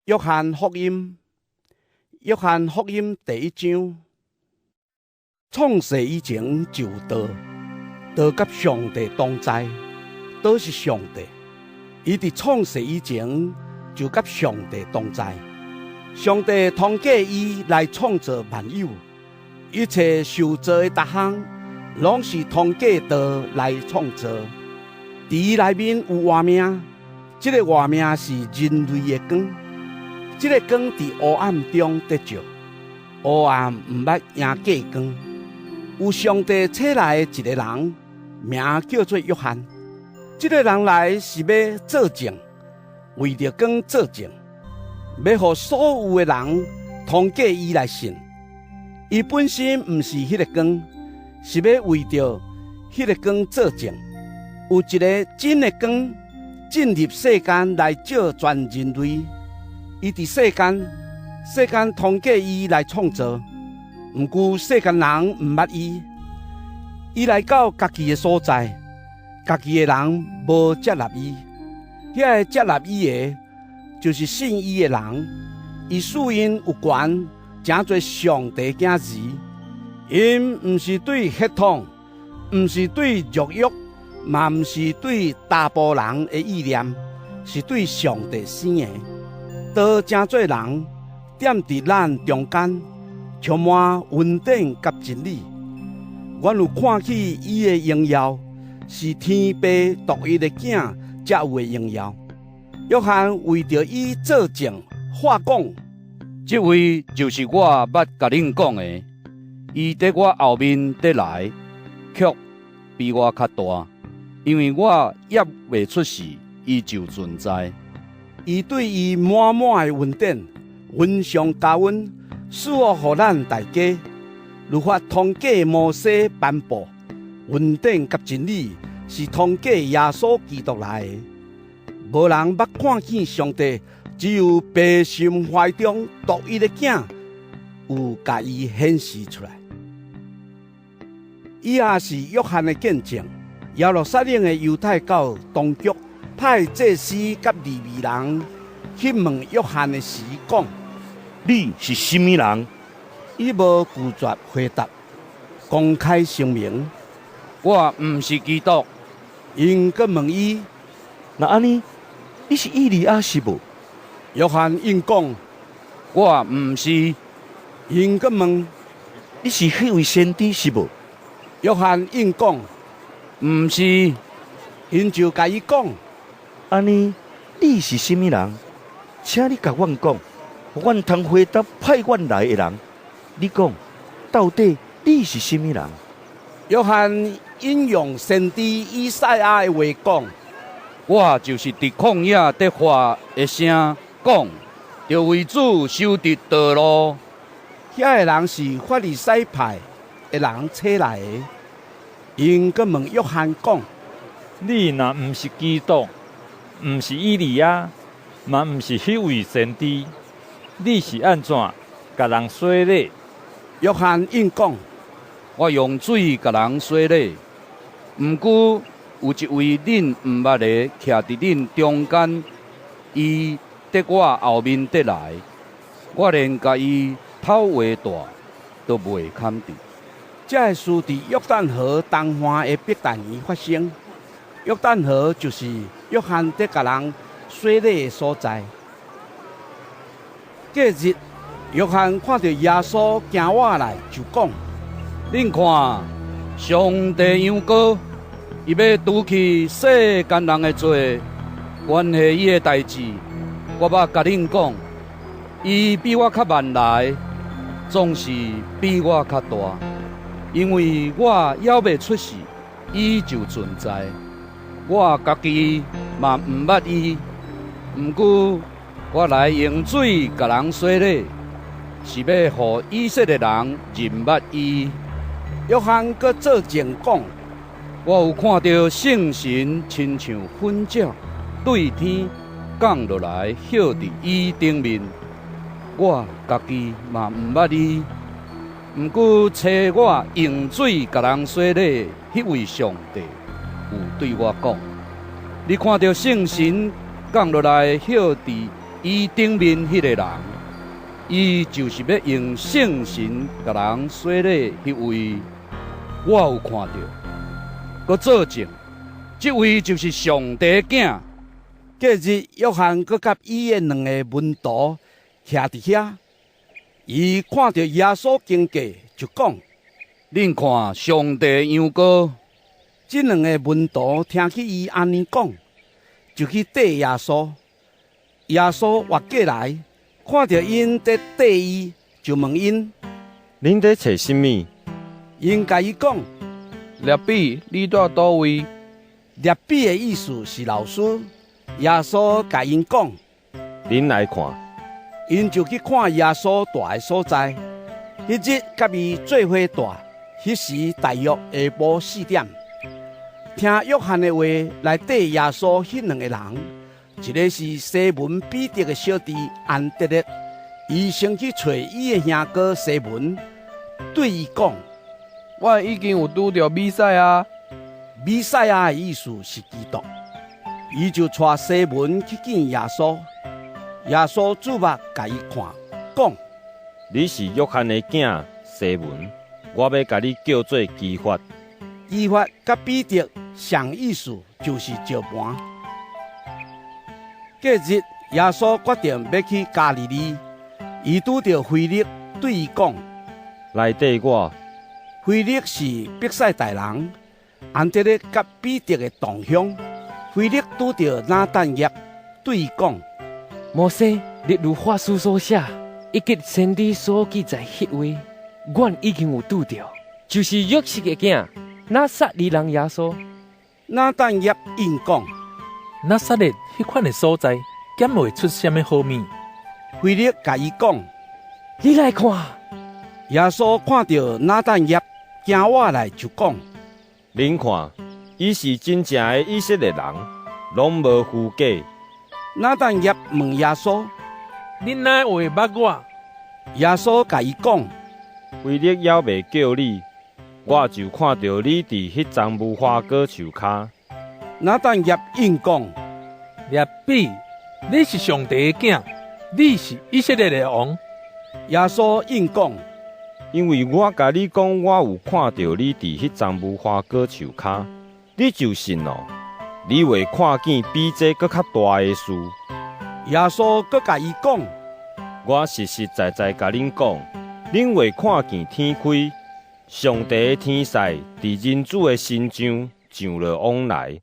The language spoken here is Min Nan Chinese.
約翰福音，約翰福音第一章，創世以前就有道，道佮上帝同在，道是上帝。伊佇創世以前就佮上帝同在。上帝通過伊來創造萬有，一切受造的逐項，攏是通過道來創造。佇伊內面有活命，這个活命是人類的光。這个光佇黑暗中得照，黑暗毋捌贏過光。有上帝差來的一个人，名叫做約翰。這个人來是欲做證，為著光做證，欲予所有的人通過伊來信。伊本身毋是彼个光，是欲為著彼个光做證。有一个真的光進入世間來照全人類。伊佇世間，世間通過伊來創造，毋過世間人毋捌伊。伊來到家己的所在，家己的人無接納伊。遐个接納伊的，就是信伊的人。伊賜𪜶有權，成做上帝囝兒。𪜶毋是對血統，毋是對肉欲，嘛毋是對查埔人的意念，是對上帝生的。道成做人，踮佇咱中間，充滿恩典佮真理。阮有看見伊的榮耀，是天父獨一的囝才有的榮耀。約翰為著伊做證，話講：這位就是我捌共恁講的，伊佇我後面佇來，卻比我較大，因為我猶未出世，伊就存在。伊對伊滿滿的恩典，恩上加恩，賜福予咱大家。律法通過摩西頒布，恩典佮真理是通過耶穌基督來的。無人捌看見上帝，只有父心懷中獨一的囝有共伊顯示出來。以下是約翰的見證：耶路撒冷的猶太教當局派祭司佮利未人去問約翰的時，講：你是啥物人？伊無拒絕回答，公開聲明：我毋是基督。𪜶閣問伊：若按呢，你是以利亞是無？約翰應講：我毋是。𪜶閣問：你是彼位先知是無？約翰應講：毋是。𪜶就共伊講：按呢，你是啥物人？請你共阮講，予阮通回答派阮來的人。你講，到底你是啥物人？約翰引用先知以賽亞的話講：我就是佇曠野佇發的聲，講，著為主修直道路。遐个人是法利賽派的人差來的。𪜶閣問約翰講：你若毋是基督，毋是以利亞，嘛毋是彼位先知，你是按怎共人洗禮？約翰應講：我用水共人洗禮，毋過有一位恁毋捌的徛佇恁中間，伊佇我後面佇來，我連共伊頭鞋帶都袂堪得。這个事佇約旦河東岸的伯大尼發生。約旦河就是約翰佇共人洗禮的所在。過日，約翰看著耶穌行倚來，就講：恁看，上帝羊羔，伊欲除去世間人的罪。關係伊的代誌，我捌共恁講，伊比我較慢來，總是比我較大，因為我猶未出世，伊就存在。我家己嘛毋捌伊，毋過我來用水共人洗禮，是欲予以色列人認捌伊。約翰閣做證講：我有看著聖神親像粉鳥對天降落來，歇佇伊頂面。我家己嘛毋捌伊，毋過差我用水共人洗禮彼位上帝有對我講：你看著聖神降落來歇佇伊頂面彼个人，伊就是欲用聖神共人洗禮彼位。我有看著，閣做證，這位就是上帝的囝。隔日，約翰閣佮伊的兩个門徒徛佇遐，伊看著耶穌經過，就講：恁看，上帝羊羔。這兩个門徒聽去伊按呢講，就去綴耶穌。耶穌倚過來，看著𪜶佇綴伊，就問𪜶：恁佇揣啥物？𪜶共伊講：拉比，你蹛佗位？拉比的意思是老師。耶穌共𪜶講：恁來看。𪜶就去看耶穌蹛的所在。彼日佮伊做伙蹛，彼時大約下晡4點。聽約翰的話來綴耶穌彼兩个人，一个是西門彼得的小弟安德烈，伊先去揣伊的兄哥西門，對伊講：阮已經有拄著彌賽亞。彌賽亞的意思是基督。伊就帶西門去見耶穌。耶穌注目共伊看，講：你是約翰的囝西門，我欲共你叫做基法。基法佮彼得仝意思，就是石盤。隔日，耶穌決定欲去加利利，伊拄著腓力，對伊講：來綴我。腓力是伯賽大人，安德烈佮彼得的同鄉。腓力拄著拿但業，對伊講：摩西律法書所寫，以及先知所記載彼位，阮已經有拄著，就是約瑟的囝，拿撒勒人耶穌。拿但業應講：拿撒勒彼款的所在，敢會出啥物好物？腓力共伊講：你來看。耶穌看著拿但業行倚來就講：恁看，伊是真正的以色列人，攏無虛假。拿但業問耶穌：你哪會捌我？耶穌共伊講：腓力猶未叫你，我就看著你佇彼叢無花果樹跤。拿但業應講：拉比，你是上帝的囝，你是以色列的王。耶穌應講：因為我共你講，我有看著你佇彼叢無花果樹跤，你就信囉。你會看見比這閣較大的事。耶穌閣共伊講：我實實在在共恁講，恁會看見天開，上帝的天使佇人子的身上上落往來。